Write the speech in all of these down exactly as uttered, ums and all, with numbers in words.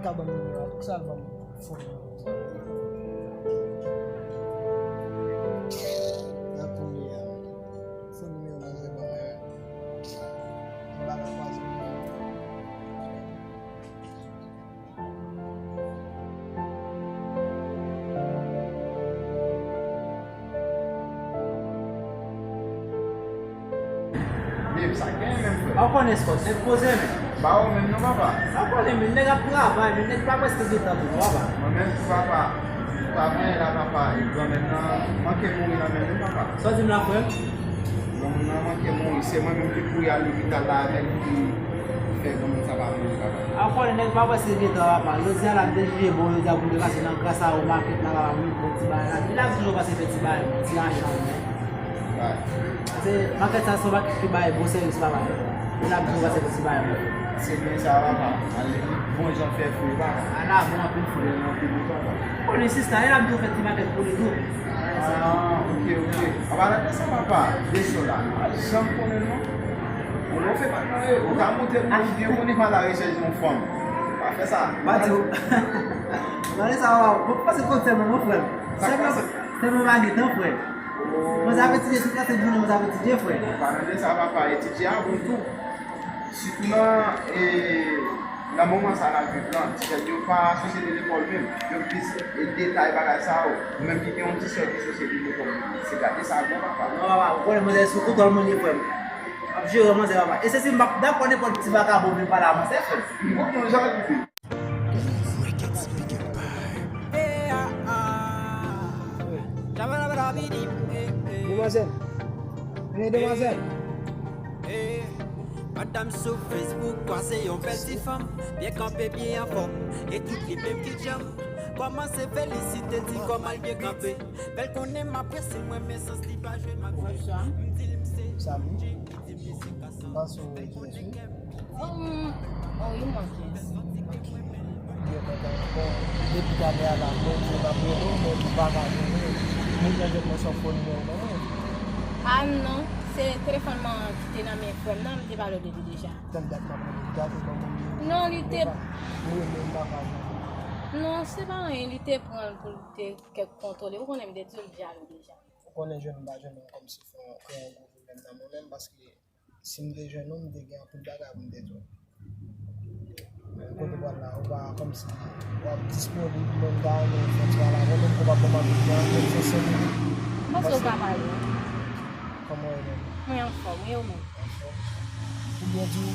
Sa ban m nimewo a, sa ban m fo nimewo sa. Nan premye a, fo nimewo mwen ban mwen. M pa ka kwaze nimewo. Menm sa gen menm frè. Ou konnen Scott, nèg poze men. Ba ou menm non papa. Ou konnen men nèg ap travay, men nèg pa prèske gen tan pou nou papa. Mwen menm tou papa, travay la papa, e granmèt nan manke mouri nan men nou papa. Sa w di m la frè m? Granmoun nan manke mouri, se mwen menm ki kouri al lopital la avè l ki fè granmoun sa pa mouri papa. Ou konnen nèg pa prèske gen tan papa. Jodi a la m te jije bon, jodi a pou m te pase nan gras a ou makèt la papa, m bon ti bagay la. Li la m toujou pase fè ti bagay, ti acha mwen. Paske makèt sa se yon makèt ki bay bon sèvis papa. Li la m toujou pase fè ti bagay mwen. Se byen sa papa. Ale bon jan fè fri papa. Ala bon anpil fri. Anpil papa. Konnen sista, li la m toujou fè ti makèt pou li tou. Ah, ok, ok. An palan de sa papa, de sa la, janm konnen non. Ou non fè pa nan ou ka montre moun byen konnen pa la rechèch yon fanm. Pa fè sa. Pa di ou. Gade sa papa, bon pase kont sèlman non frè m. Sèlman, sèlman pa gen tan frè. Mwen sa ap etidye tout la sent jounen, mwen sa ap etidye frè. An palan de sa papa, etidye a bon tou. Sitou nan, e, nan moman sa n ap viv lan, ti jèn yo pa sosye de lekòl menm. Yo plis, e, detay bagay sa yo. Ou menm ki gen yon ti sè ki sosye de lekòl menm. Se gade sa bon papa. Non papa, ou konnen manzè sou kontwòl mwen ye frè m. M ap jere manzè papa. E se si m p ap dakò nenpòt ti vakabon vin pale a manzè frè m. M konprann jan l rive. Records big empire. Demwazèl. Vini demwazèl. Madanm sou Facebook kwaze yon bèl ti fanm, byen kanpe, byen anfòm, e tout li menm ki djanm. Kòmanse felisite, di kòman l byen kanpe. Bèl konnen m apresye l, mwen men sans li pa jwe m ap jwe. M di l m se G, li di m li se Kasan. Bèl konnen kè m. Oh, oh, wi, mwen. Byen kontan. Bon, depi talè a la, mwen di m ap rele w, men ou pa ka jwenn mwen. Mwen jan jwenn mwen sou fon mwen, non. Ah non, se telefòn mwen ki te nan men frè m nan, m te pale w de li deja. Tann dat m ap rele w, gade ban mwen nimewo. Non, li te. Mwen rele m pa ka jwenn. Non, se pa anyen, li te pran l pou l te kèk kontwole. Ou konnen m te di w l jalo deja. Ou konnen jwenn m pa jwenn mwen kòmsi fè yon, fè yon gwo pwoblèm nan mwen menm, paske si m te jwenn ou, m te gen anpil bagay pou m te di w. Men kote w pral la, ou pa kòmsi w ap disponib, mwen m ta renmen fè ti pale avè w, menm ke w pa ban m anpil tan, menm se senk minit. M panse w ka pale. Kòman w ye menm? Mwen anfòm, wi, ou menm? Anfòm. Pou byen di w,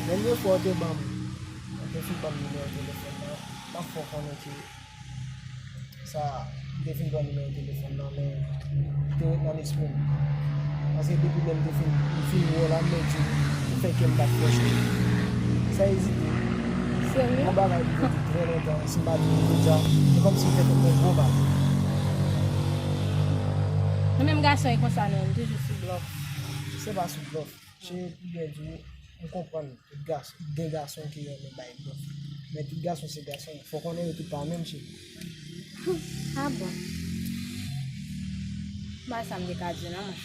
dènye fwa w te ban m, ou te fin ban m nimewo telefòn nan, m ap fè w konnen ke Sa, m te fin pran nimewo telefòn nan, men li te ret nan lespri m. Paske depi lè m te fin, m fin wè w la, m te di w, ou fè kè m bat fò cho. San ezite. Serye? Yon bagay ki te di trè lontan, si m pa di w deja, se kòmsi m fè tèt mwen gwo mal. Nou menm gason e konsa nou ye, nou toujou sou blòf. Se pa sou blòf. Se pou byen di w, m konprann tout gason, gen gason ki renmen bay blòf. Men tout gason se gason. Fò w konnen yo tout pa menm cheri. Ah bon? M pa sa m te ka di w non mwen.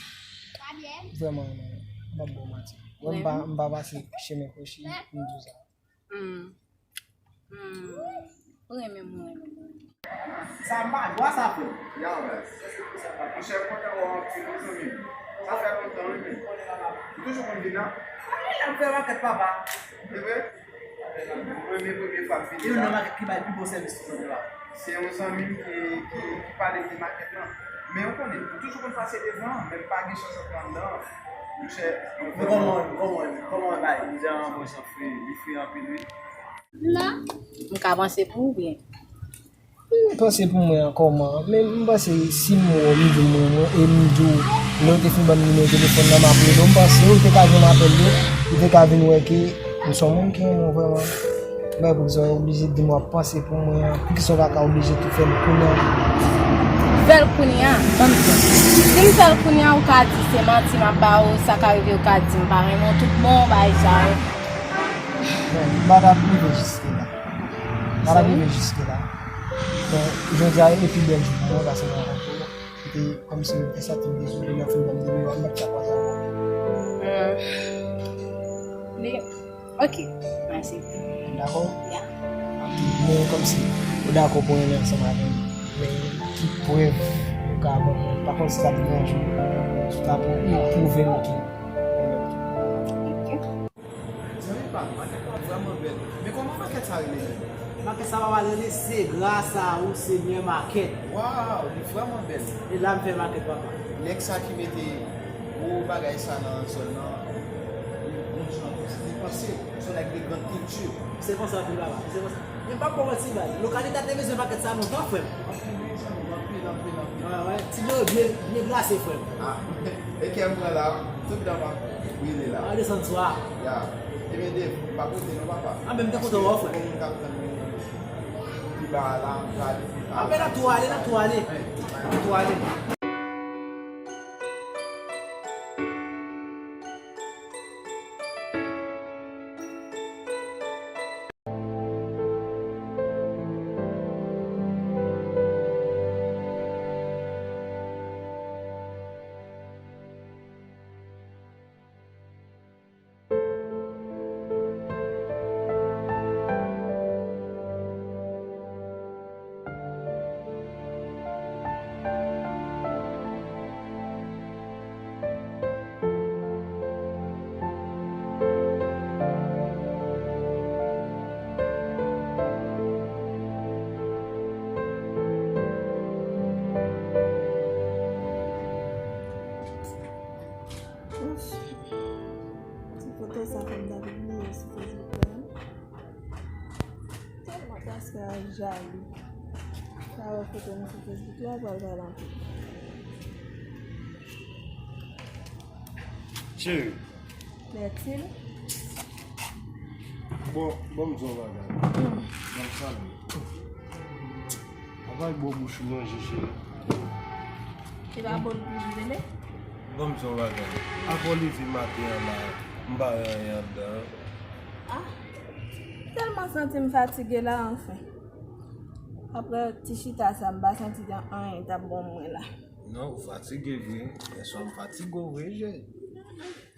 Vrèman, non, m p ap ba w manti. Mwen, m pa, m pa pase chemen kwochi pou m di w sa. Hmm. Hmm. Ou renmen m, ou renmen m. Sa m pa jwa sa frè m. Yaw, guys. Monchè, m kontan wè w anpil wi zanmi m. Sa fè lontan wi men. Ou toujou konn vin la? Wi, m ap fè makèt papa. Se vre? Mwen men premye fwa m vini la. E youn nan makèt ki bay pi bon sèvis sou zòn yo la. Se yon zanmi m ki, ki, ki pale m de makèt lan. Men ou konnen, m toujou konn pase devan, men m pa gen chans antre anndan. Monchè, mwen vrèman. Kòman, kòman, kòman bagay? Li jan anfòm, li fre, li fre anpil wi. M ka panse pou ou byen? M panse pou mwen an kòman? Men m panse si m wè w, m di w m renmen w, e m di w lè w te fin ban m nimewo telefòn nan m ap rele w, m panse ou te ka jwenn apèl yo, ou te ka vin wè ke m se yon moun ki renmen w vrèman. Mwen pou sa w oblije di m w ap panse pou mwen an, poukisa w pa ka oblije tou fè l kounye a? Fè l kounye a? Ban m di w. Si m fè l kounye a, ou ka di se manti m ap ba ou, sa ka rive ou ka di m pa renmen w, tout bon, bagay sa yo. Non, m pa t ap rive jiske la. M pa t ap rive jiske la. Men, jodi a e pi bèl jou pou mwen, paske m rankontre w. Epi, kòmsi m te santi m dezole, lè w fin ban m nimewo a, m pa t ka kwaze avè w. Hmm. Li, ok, mèsi. Dakò? Ya. Ok, m Ou dakò pou renmen ansanm avè m. Men ki prèv ou ka ban mwen? Pa konn si sa te yon jou, si w ta pou pwouve m ke ou renmen m. Zanmi pa m, makèt la vrèman bèl. Men kòman makèt sa rele menm? Makèt sa pa mal rele, se gras a ou, Senyè Makèt. Waw, li vrèman bèl. E la m fè makèt, papa. Nèg sa ki mete gwo bagay sa nan zòn nan, yon jan konsa. Li panse se yon nèg de grand kilti. Se konsa tou, papa, se konsa. Men m p ap ba w manti, baz. Lokalite a te bezwen makèt sa lontan, frè m. Anpil, wi, zanmi m, anpil, anpil, anpil. Ah, wè, ti dlo byen, byen glase, frè m. Ah, e kè m pran la, tout dan m ap brile la. An desann swa. Ya. Ebyen, Dave, m pa pote non, papa. Ah, men m te kontan wè w, frè. Bon, m ka pran pi ba la, m prale. Ah, men n ap tou ale, n ap tou ale. N ap tou ale. Ouf. Ti foto sa fè m ta bliye sou Facebook la. Tèlman paske a jalou. Sa wè foto m sou Facebook la, pral pale anpil. Cheri. Bertil. Bon, bon, m di yon bagay. Ban m salye. Apa bò bouch ou manje, cheri. Se pa bò l pou jivele? Ban m di yon bagay. Apa w leve maten an la, m pa wè anyen anndan an? Ah, m tèlman santi m fatige la, anfen. Apre ti chita sa, m pa santi anyen t ap bon mwen la. Non, ou fatige vre. Yèswa m fatige w vre, cheri.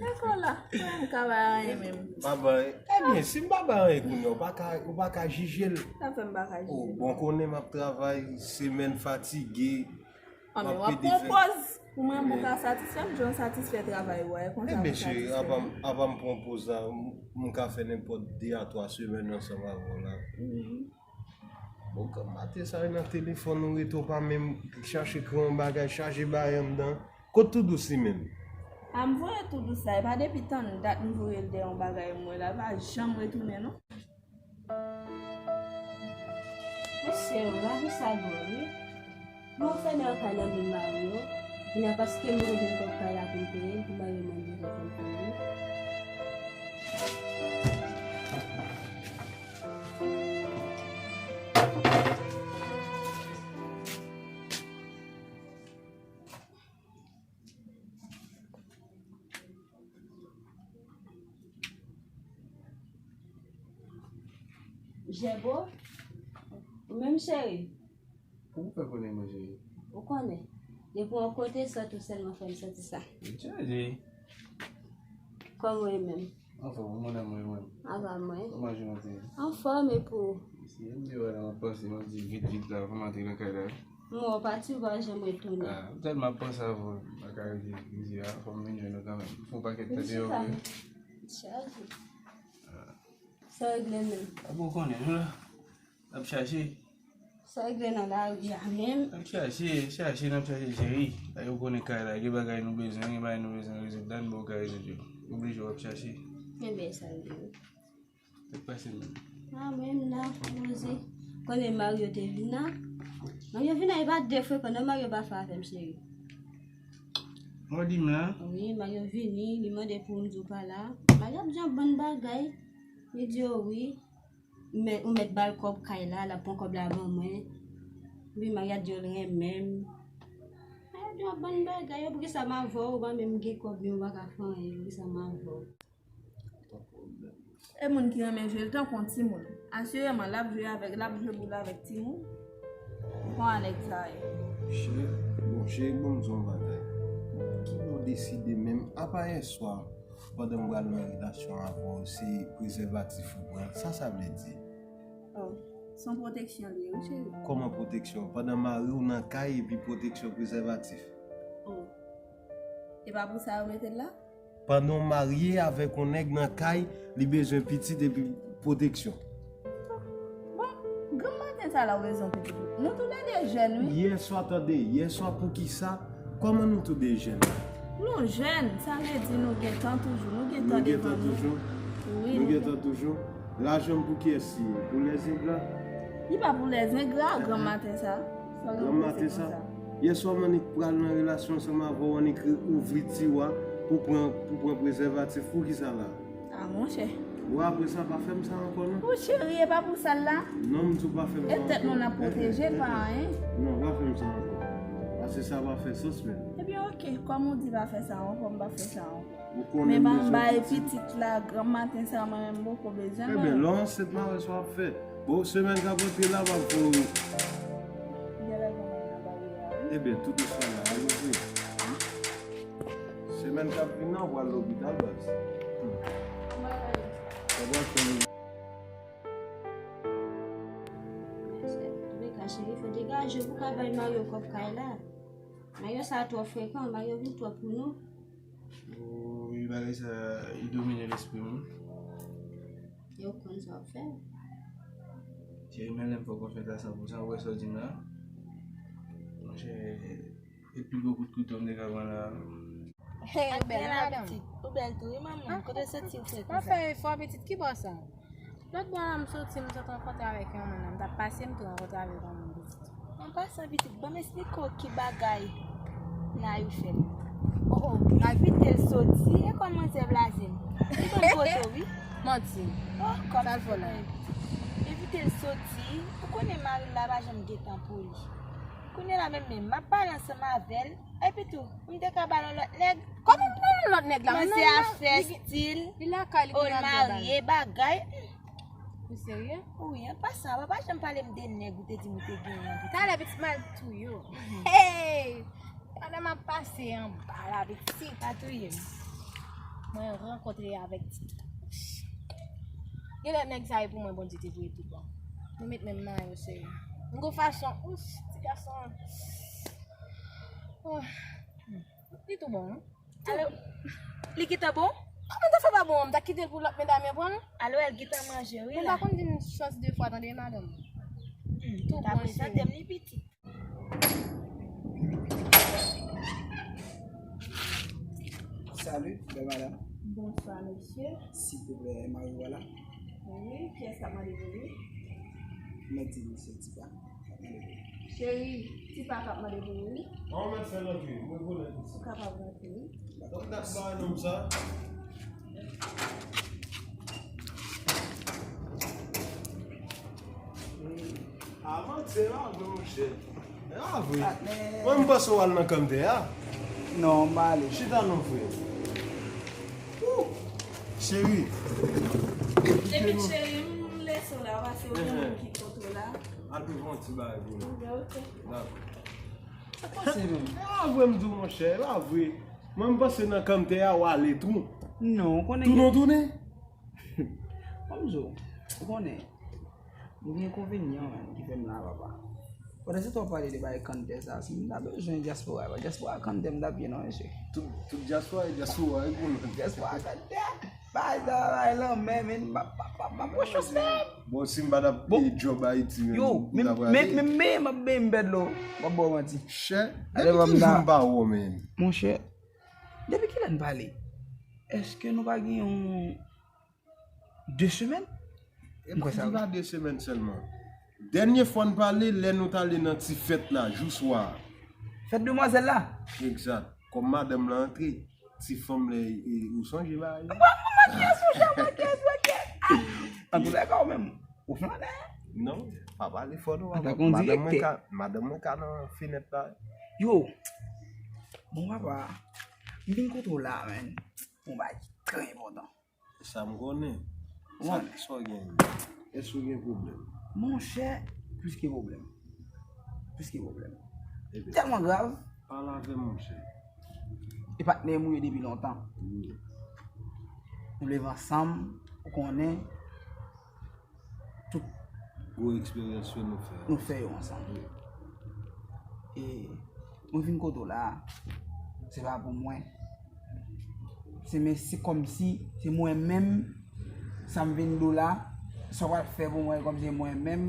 Dakò la, mwen m ka bay anyen menm. Pa bay. Ebyen, si m pa bay anyen kounye a, ou pa ka, ou pa ka jije l. Sa fè m pa ka jije l? Oh, bon, konnen m ap travay, semèn fatige. Ah, men w ap pran pòz pou mwen, pou w ka satisfè m, jan w satisfè travay ou a, e konsa pou satisfè m. Ebyen, cheri, apa m, apa m pran pòz la, m, m ka fè nenpòt de a twa semèn ansanm avè w la. Bon, kòm maten sa yo nan telefòn ou rete, ou pa menm chache kreye yon bagay, chaje bay anndan. Kot Toudous li menm? A, m voye Toudous la, e pa depi tann dat m voye l dèyè yon bagay m wè la, l pa janm retounen non. Mesye yo, lavi sa dwòl wi. Bon, fè nan kay nan men Mario. Kounye a paske m bezwen kòb kay la pou m peye, pou Mario mande kòb kay la. Jèbo, ou menm cheri? Kòman w fè konnen mwen, cheri? Ou konnen. Depi yon kote sòti, ou sèlman fè m santi sa. M tchaje. Kòman w ye menm? Anfòm, mon amour, e mwen? Ava mwen. Kòman jounen te ye? Anfòm, e pou ou? Si m te wè la, m ap panse, m ap di vit, vit la, fò m antre nan kay la. M wè w pati, ou pa janm retounen. Ah, m tèlman ap panse avè w, m pa ka rete, m di, ah, fò m vin jwenn ou kanmenm. Fè yon pakèt tèt yo vre. M chita. M tchaje. Ah. Sa regle menm? Ah, bon, ou konnen, nou la. N ap chache. Sa regle nan lari a menm? N ap chache, chache, n ap chache, cheri. Ay, ou konnen kay la, gen bagay nou bezwen, gen bagay nou bezwen rezoud la, nou poko ka rezoud yo. Oblije w ap chache. Enben, sa regle wi. Sa k pase menm? Ah, mwen menm la, poze. Konnen Mario te vin la. Mario vin la, e pa de frekan non, Mario pa fè avè m, cheri. Ou di m la? Wi, Mario vini, li mande pou m di w pa la. Mario ap di yon bann bagay. Li di yo wi. Men, ou mèt ba l kòb kay la, l ap pran kòb la ban mwen. Epi Maria di yo l renmen m. Maria di yon bann bagay, yo poukisa m avè w, ou pa menm gen kòb, men ou pa ka fè anyen, poukisa m avè w? E moun ki renmen jwe l tankou yon timoun. Asireman, l ap jwe avèk, l ap jwe boul avèk timoun. Ou konn nèg sa yo. Cheri, bon, cheri, ban m di w yon bagay. Kilè w deside menm, apa yèswa, pandan m pral nan relasyon avè w, se prezèvatif ou pran. Sa sa vle di? Oh, Se yon pwoteksyon li ye, wi, cheri. Kòman pwoteksyon? Pandan mari w nan kay epi pwoteksyon prezèvatif? Oh. E pa pou sa yo mete l la? Pandan w marye avèk yon nèg nan kay, li bezwen pitit epi pwoteksyon. Bon, granm maten sa la ou bezwen pitit ou. Nou toulède jèn, wi. Yèswa, tande, yèswa poukisa? Kòman nou tou de jèn? Nou jèn, sa vle di nou gen tan toujou, nou gen tan devan nou. Nou gen tan toujou. Wi, nou gen tan toujou. Lajan m pou kiyès li ye? Pou lèzengra? Li pa pou lèzengra, granm maten sa. Granm maten sa. Yèswa m annik pral nan relasyon ansanm avè w, annik ouvri tiwa pou pran, pou pran prezèvatif. Poukisa la? A, monchè. Bon, apre sa, pa fè m sa ankò, non. Ou cheri, e pa pou sa l la. Non, m di w pa fè m sa ankò. E tèt nou n ap pwoteje l, pa anyen. Non, pa fè m sa ankò. Paske sa pa fè sans menm. Ebyen, oke, kòm ou di pa fè sa ankò, m pa fè sa ankò. Ou konnen m bezwen pitit. Men ban m bay pitit la, granm maten sa, mwen menm m poko bezwen l. Ebyen, lè w ansent, m pa wè sa w ap fè. Bon, semèn k ap antre la, m ap voye w. Genlè gen moun nan bagay la, wi. Ebyen, tout dousman la, wi. Semèn k ap vin nan, ou pral lopital, baz. Hmm. Sa pral fè nou. Antouka, cheri, fò degaje w pou ka bay Mario kòb kay la. Mario sa twò frekan, Mario vin twòp pou nou. Wi, bagay sa, li domine lespri m. Yo konn sa w ap fè. Cheri, men lè m fè w konfyans a san pou san, ou wè sa w di m la? Monchè, e pi gwo kout kouto m te ka pran la. Hey, ou bèl, wi, madanm. Ou bèl tou, wi, manman. Kote w soti, ou fè konsa? Mwen fè efò, pitit, ki bò sa? Lòt bò la, m soti, m sot rankontre avèk yon moun, m t ap pase, m tou rankontre avèk yon moun, pitit. An pasan, pitit, ban m esplike w ki bagay Nayou fè m. Oh, oh, evite l soti, e kòman manzè blaze m. Li konn kote w, wi. Manti. Oh, kòm sa l fè w la. Evite l soti, ou konnen mari l la pa janm gen tan pou li. Kounye la menm menm, m ap pale ansanm avè l, epi tou, m te ka ba l yon lòt nèg. Kòman m ba l yon lòt nèg la? Manzè a fè stil, li lakay li, oh, l marye, bagay. Ou serye? Wi, an pasan, papa janm pale m de nèg ou te di m ou te genyen an. Talè pitit m al touye w. Hey! Pandan m ap pase anba la, pitit. Pa touye m. Mwen rankontre avèk ti. Genlè nèg sa e pou mwen Bondye te voye tou bon. Nou met menm nan yo, cheri. M gon fason, ous, ti gason an. Oh. Li tou bon, wi. Alo, li gentan bon? Kòman ta fè pa bon? M ta kite l pou lòt medam yo pran l? Alo, èl gentan manje, wi, la. Moun pa konn di m chans de fwa, tande, madanm. Hmm, tou bon, cheri. Sa tèm li pitit. Salut, belle madame. Bonsoir, monsieur. S'il te plaît, mari w la? Wi, kiyès k ap mande pou li? Mwen di misye Tipa k ap mande pou li. Cheri, Tipa k ap mande pou li, wi. An, mèt fè l antre, mwen konnen. Ou kapab rantre, wi. Donk, dat bagay nonm sa. Avan, se la, monchè. E pa vre. Patnè. Mwen, m panse w al nan kanntè a. Non, m pa ale. Chita non, frè. Ou! Cheri. Depi cheri, m lese w la, paske ou gen moun ki kont ou la. Al pou fè yon ti bagay pou nou. Ok, ok. Dakò. Sa k pase menm? E pa vre, m di w, monchè, e pa vre. Mwen, m panse nan kanntè a, w ale tou. Non, ou konnen. Tou non tounen? Mwen, m di w, ou konnen. M gen enkonvenyan, menm, ki fè m la, papa. Pandan se tan w pale de bagay kanntè sa, si m ta bezwen dyaspora, pa dyaspora kanntè m t ap ye non, mesye. Tout, tout dyaspora, e dyaspora, e pou nou. Dyaspora kanntè, bagay sa, bagay lanmè, men m pa, pa, pa, pa pran chans la. Bon, si m pa t ap peye djòb Ayiti, menm, yo, m ta prale. Men, men, men, m ap benyen m pèd lo, m ap ba w manti. Chè, depi ki jou m pa wè w, menm? Monchè, depi kilè n pale? Èske nou pa gen yon de semèn? M kwè sa wi. E pa de semèn sèlman. Dènye fwa n pale, lè nou t ale nan ti fèt la, jou swa a. Fèt demwazèl la? Egzat. Kòm madanm lan antre, ti fanm lè, e, ou sonje bagay la? Mwen, mwen, mwen, kiyès ou, Jean, mwen, kiyès, mwen, kiyès? Antoulèka, ou menm, ou flannen. Non, pa pale fò non, papa. Madanm mwen ka, madanm mwen ka nan fenèt la. Yo, bon, papa, m vin kote w la, menm. Pou yon bagay ki trè enpòtan. Sa m konnen. Sa, sa w gen? Èske w gen pwoblèm? Monchè, plis ke pwoblèm. Plis ke pwoblèm. Ebyen, tèlman grav. Pale avè m, monchè. E patnè m ou ye depi lontan. Wi. Nou leve ansanm, ou konnen. Tout Gwo eksperyans yo nou fè. Nou fè yo ansanm. E mwen vin kote w la, se pa pou mwen. Se men se kòmsi se mwen menm, sa m vin di w la, sa w pral fè pou mwen kòmsi se mwen menm.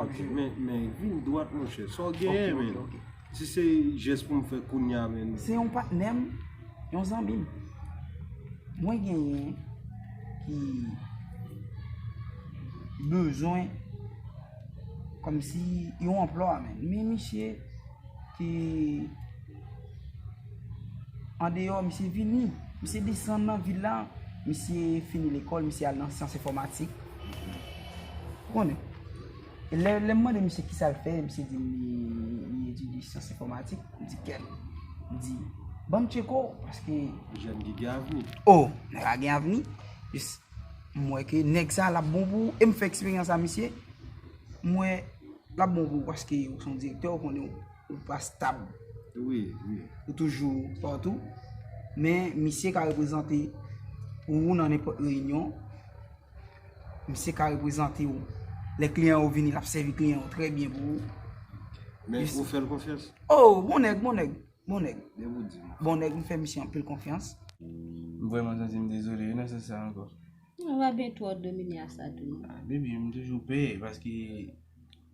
Ok, men, men vin dwat monchè, sa w genyen men. Si se jès pou m fè kounya men. Se yon patnè m, yon zanmi m. Mwen genyen ki bezwen kòmsi yon anplwa men. Men misye te andeyò, misye vini, misye desann nan vil la, misye fini lekòl, misye al nan syans enfòmatik. Ou konnen. E lè, lè m mande misye kisa l fè, misye di m li, li etidye syans enfòmatik. M di kèl. M di, ban m tcheke w, paske. Jèn ki gen avni. Oh, nèg la gen avni. Jis, m wè ke nèg sa l ap bon pou ou. E m fè eksperyans a misye. M wè l ap bon pou ou paske ou se yon direktè, ou konnen ou pa stab. Wi, wi. Ou toujou patou. Men misye ka reprezante ou nan nenpòt reyinyon. Misye ka reprezante ou. Lè kliyan yo vini, l ap sèvi kliyan yo trè byen pou ou. Men ou fè l konfyans? Oh, bon nèg, bon nèg, bon nèg. Bon nèg, m fè misye anpil konfyans. M vrèman santi m dezole wi nan sans sa ankò. Ou pa byen twò domine a sa tou non. Ah, baby, m toujou pè paske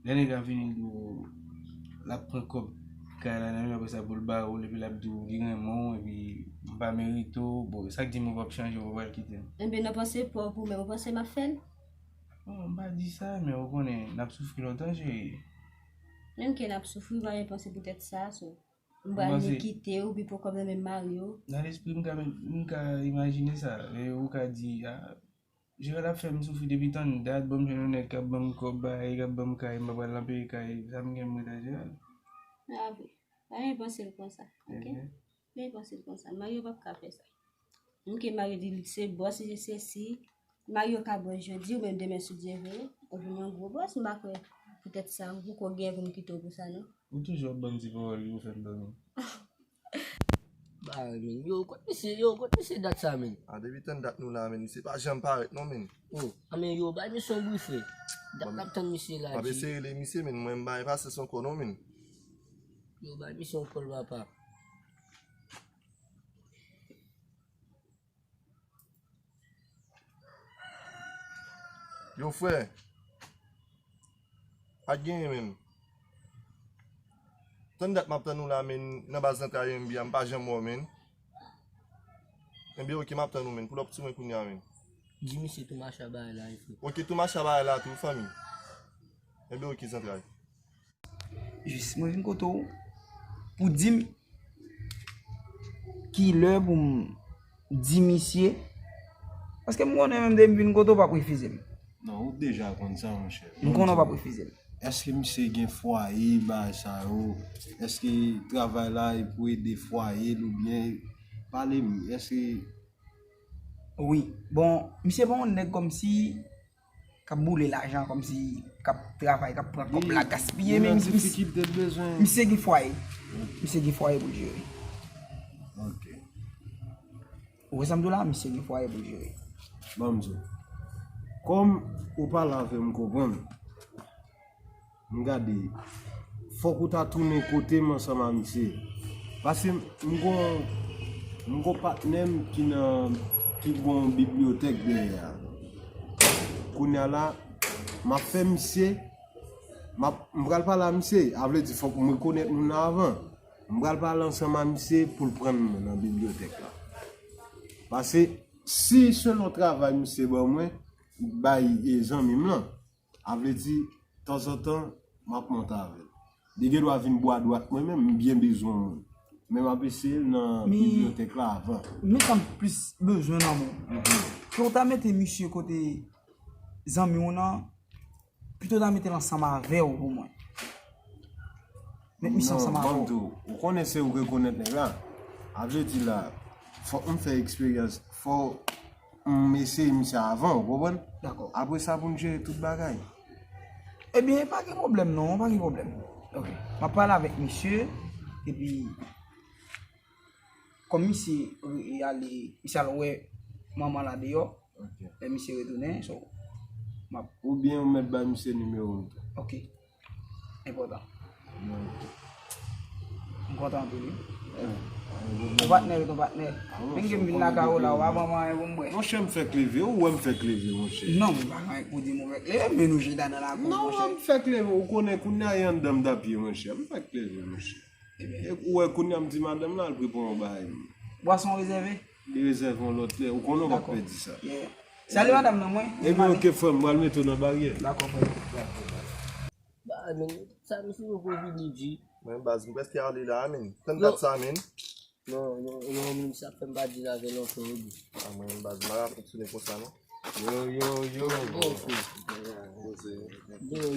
lè nèg la vini l di w l ap pran kòb kay la nan men, apre sa pou l bare w l, epi l ap di w li renmen w, epi m pa merite w. Bon, sa k di m ou p ap chanje, ou pa pral kite m? Enben nan panse pa w pou mwen, ou panse m ap fè l? Non, m pa di sa, men ou konnen n ap soufri lontan, cheri. Menm ke n ap soufri, ou pa menm panse poutèt sa, so. M pral ni kite w, pi poko m nan menm mari w. Nan lespri m ka, m ka imajine sa. E ou ka di, a, Gerald ap fè m soufri depi tann dat, bon m jwenn yon nèg k ap ban m kòb, bagay, k ap ban m kay, m pa pral nan peye kay, sa m gen m ret a Gerald. A vre. Pa gen panse l konsa, oke? Pa gen panse l konsa. Mari w p ap ka fè sa. M ke mari w di li se bòs, li se sesi. Mari w ka bòs jodi, ou menm demen si Dye vle, ou vin yon gwo bòs, m pa kwè poutèt sa, m poko gen pou m kite w pou sa non. Ou toujou ap ban m ti pawòl ki pou fè m dòmi. Bagay men. Yo, kot misye, yo, kot misye dat sa men? A depi tann dat nou la men, misye pa janm parèt non men. Oh, a men yo, bay misye yon bri frè. Dat n ap tann misye la. M ap eseye rele misye men, mwen m bay pasyans ankò non men. Yo, bay misye yon kòl papa. Yo frè, pa t genyen menm. Tann dat m ap tann ou la menm, nan baz zantray M B A, m pa janm wè w menm. Enben oke, m ap tann ou menm, pull up sou mwen kounya menm. Di misye tou macha bagay la wi frè. Oke, tou macha bagay la tou fanmi. Enben oke zantray. Jis mwen vin kote w pou di m kilè pou m di misye. Paske m konnen menm depi m vin kote w p ap refize m. Non, ou deja konn sa monchè. M konnen w p ap refize m. Èske misye gen fwaye bagay sa yo? Èske travay la e pou ede fwaye l oubyen pale m? Èske. Wi. Bon, misye pa yon nèg kòmsi k ap boule lajan kòmsi k ap travay, k ap pran kòb la gaspiye, men misye gen fwaye. Misye gen fwaye pou l jere. Ou wè sa m di w la? Misye gen fwaye pou l jere. Ban m di w. Kòm ou pale avè m, m konprann. M gade, fòk ou ta tounen kote m ansanm a misye. Paske m gon, m gon patnè m ki nan, ki gon bibliyotèk dèyè a. Kounye a la, m ap fè misye, m ap, m pral pale a misye, a vle di fòk m rekonèt moun nan avan. M pral pale ansanm a misye pou l pran m nan bibliyotèk la. Paske si selon travay misye ban mwen, bay zanmi m lan, a vle di tanzantan m ap monte avè l. Li gen dwa vin bwa dwat mwen menm, m byen bezwen yon moun. Men m ap eseye l nan bibliyotèk la avan. Men sa m plis bezwen nan men w. Ke w ta mete misye kote zanmi w nan, pito w ta mete l ansanm avè w pou mwen. Met misye ansanm avè w. Non, ban m di w, ou konnen se ou rekonèt nèg la. A vle di la, fòk m fè eksperyans, fò m eseye misye avan, ou konprann? Dakò. Apre sa pou n jere tout bagay. Ebyen, pa gen pwoblèm non, pa gen pwoblèm. Ok. M ap pale avèk misye, epi kòm misye ale, misye al wè manman l adeyò, lè misye retounen, so, M ap Oubyen ou mèt bay misye nimewo m tou. Ok. Enpòtan. M kontan anpil, wi. Yon patnè ret yon patnè. Menm ke m vin lakay ou la, ou pa ban mwen anyen pou m bwè. Monchè, m fèk leve, ou wè m fèk leve, monchè. Non, m pa gen anyen pou di m ou fèk leve, men nou chita nan lakou, monchè. Non, m fèk leve, ou konnen kounye a e anndan m t ap ye, monchè. M fèk leve, monchè. Ebyen. E ou wè kounye a m di madanm nan al prepare yon bagay. Bwason rezève? Li rezève yon lòt lè, ou konnen w p ap pèdi sa. Dakò. Yeah. Salye madanm nan, mwen. Ebyen, ok, frè m, m pral mete w nan baryè. Dakò, frè m. Ba, men, sa misye poko vini di. Men baz, m prèske ale la, men. Tann dat sa, men. Non, non, non, men sa fè m pa di l avè lontan, wi. A, mwen, baz, m pa ka fonksyone konsa, non. Yo, yo, yo. Bon, frè. Yo, yo,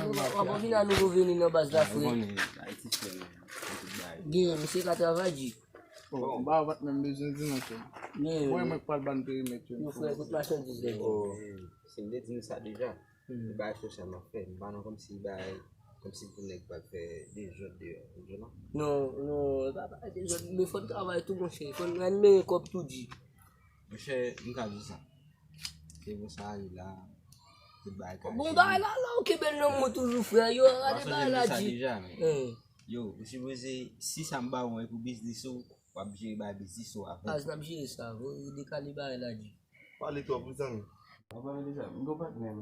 w ap vin a nouvo vini nan baz la, frè. Gen, misye ka travay di. Oh, m pa, pa t menm bezwen di non, frè. Mwen, mwen k pral ban perimèt yo. Yo, frè, kout machandiz la. Oh. Si m te di nou sa deja, se bagay sosyal m ap fè. M pa nan kòmsi bagay, kòmsi pou nèg pral fè dezòd deyò, ou konprann? Non, non, e pa, pa dezòd, men fò n travay tou, monchè. Fò n ranmeye kòb tou di. Monchè, m ka di sa. Se bon sa ale la. Tout bagay ka jere. Bon, bagay la, la, ou kenbe l nan men w toujou, frè. Yo, gade bagay la di. Yo, ou sipoze, si sa m ba ou an, e pou biznis ou, w ap jere bagay biznis ou avè l. Baz, n ap jere sa, vre, dekale bagay la di. Pale twòp, wi, zanmi. Pa pale de sa, m gon patnè m.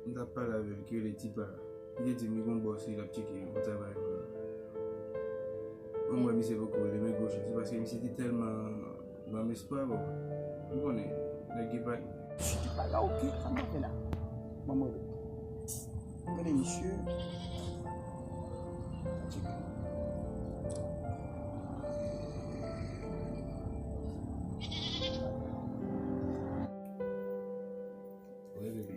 M t ap pale avè l, ki rele Tipa. Li te di m li gon bòs li, l ap tcheke yon travay pou li. Mwen, m wè misye poko rele, men gwo chans, se paske misye te tèlman ban m espwa, bon. M konnen, nèg gen pa. Chut, pa la, ok, sa m ap fè la? Ban m wè. Gade misye. Wi, bebe.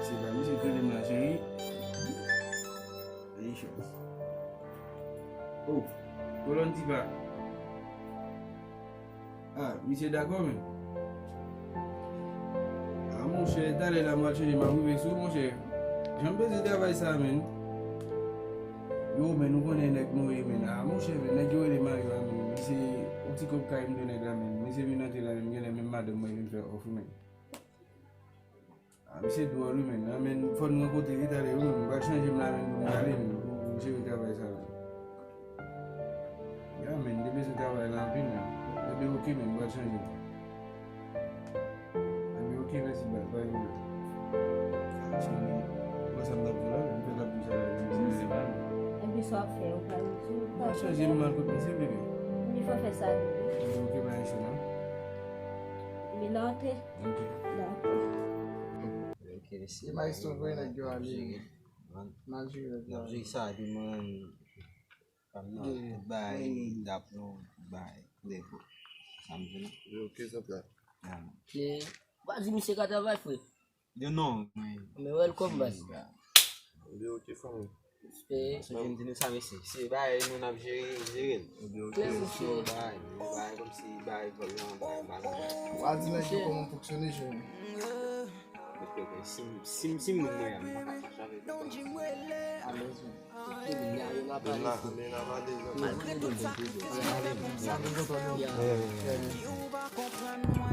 Se pa misye k rele m la, cheri. Veye chans. Oh, kolòn Tipa. Ah, misye dakò, men. Ah, monchè, talè la, m pral chanje, m ap rive sou ou, monchè. Jan m bezwen travay sa, men. Yo, men, nou konnen nèg nou ye, men. Ah, monchè, men, nèg yo rele Mario a, men. Misye, yon ti kòb kay m dwe nèg la, men. Misye vin antre la, men, genlè menm madanm mwen vin fè òf, men. Ah, misye dwòl, wi, men. Ah, men, fò n rankontre, wi, talè, wi, men. M pral chanje m la, men, pou m ale, men, pou, pou jere travay sa, men. Ya, men, m te bezwen travay la anpil, men. Ebyen, ok, men, m pral chanje. Ebyen, ok, mèsi, baz, pa gen pwoblèm. Ah, cheri, mwen sa m t ap di la, men, m fè l ap di sa la, men, se pa. Ebyen, sa w ap fè, ou pral di, ou pral chanje, m al kot misye, bebe. Li fò fè sa, bebe. Ebyen, ok, pa gen cho, non. Li la, ok. Ok. Dakò. Ok, se maestro vre nèg yo ale. N ap jere sa, epi mwen, pa m nan, tout bagay, daplon, tout bagay, klè, frè. Sa m di nou. Yo, ok, sa plat. Ya, man. Men, w pa di misye ka travay, frè. Yo, non, men. Men welcome, baz. Yo, ok, fanmi. Respè. Sonje m di nou sa, mesye. Se bagay nou n ap jere, jere l. Klè, mesye. Bagay, bagay kòmsi bagay vòl lan, bagay mal. Ou a di nèg yo kòman fonksyone, jere. Ok, ok. Si, si, si moun mwen an, m pa ka fache avèk ou. Alèz, men. Ok, men la, yo la pale, frè. Malgre nou bon, bon, bon.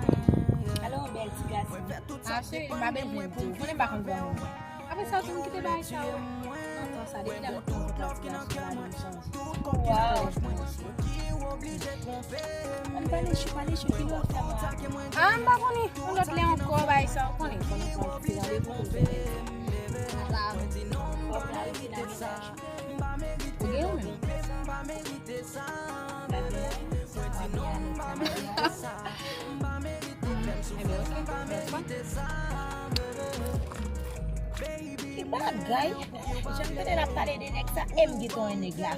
Alò, bèl ti gras. Ah, cheri, m pa bezwen di w. Konnen m pa konn granmoun. Apre sa, ou toujou kite bagay sa yo. Nan tan sa, depi lè m te yon ti gason la, li chanje. Waw. Ann pale chou, pale chou, ki lè w fè mwen? Ah, m pa konnen. Yon lòt lè ankò, bagay sa, ou konnen. Konnen sa, ou kite randevou pou l fè. Ala, kòb la, ou te nan mennaj. Ou gen ou menm? Ki bagay? Jan m tande l ap pale de nèg sa, e m gentan wè nèg la.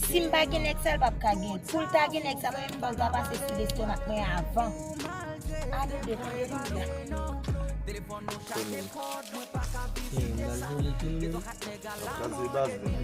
Si m pa gen nèg sa, l p ap ka gen. Pou l ta gen nèg sa, mwen menm m pral ta pase sou lestomak mwen avan. Alelouya. Ap kraze baz, men.